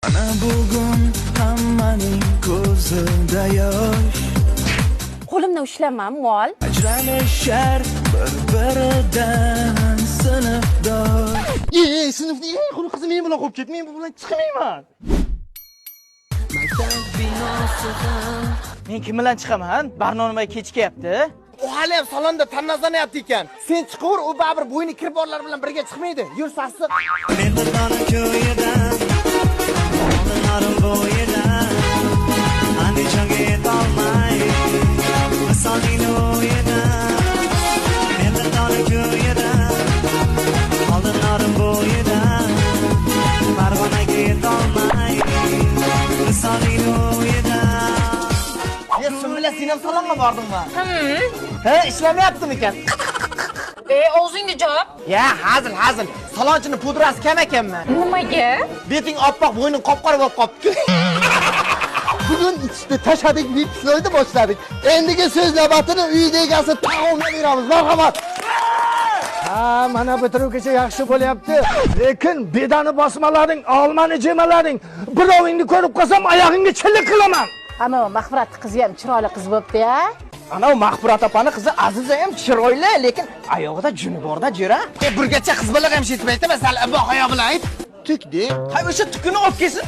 Ana bugun hammaning ko'zida yosh. Qo'limni ushlama, mol. Ajralishar bir-biridan sinfdosh. Ey, sinfni eng xunuk qizi men bilan qolib ketdi. Men bu bilan chiqmayman. Maktab binosi ham. Men kim bilan chiqaman? Barno kechikyapti. U hali ham salonda tanlazlanyapti ekan. Sen chiqaver, u baribir bo'yni kirib borlar bilan birga chiqmaydi. Yur, sassiq. Mendon ko'yidan, Oldinlarim bo'yidan, Andijonga yetolmay Misolingni o'yidan. Mendon ko'yidan, Oldinlarim bo'yidan, Farg'onaga yetolmay Misolingni o'yidan. Ya Sumbula, sen ham salonga bordingmi? Ha, ishlamayaptimikan? E, og'zingni javob. Ya, hazil, hazil. Salonchini pudrasi kam ekanmi? Nimaga? Beting oppoq, bo'yning qop-qora bo'lib qolibdi. Bugun ichishni tashladik, vipsloyni boshladik. Endigi so'z navbatini uyda egasi taomga beramiz. Marhamat. Ha, mana bitiruvgacha yaxshi bo'lyapti. Lekin bedani bosmalaring, olmani jemalaring. Birovingni ko'rib qolsam, oyog'ingga chilik qilaman. Ana Mag'firat qizi ham chiroyli qiz bo'pti ya. Ana Mag'firat opani qizi Aziza ham chiroyli, lekin oyog'ida juni borda, jo'ra. E, burgacha qiz bola ham yetmaydi, masal, hayo bilan ayt. Tuk de. Ha, o'sha tukini olib kelsin.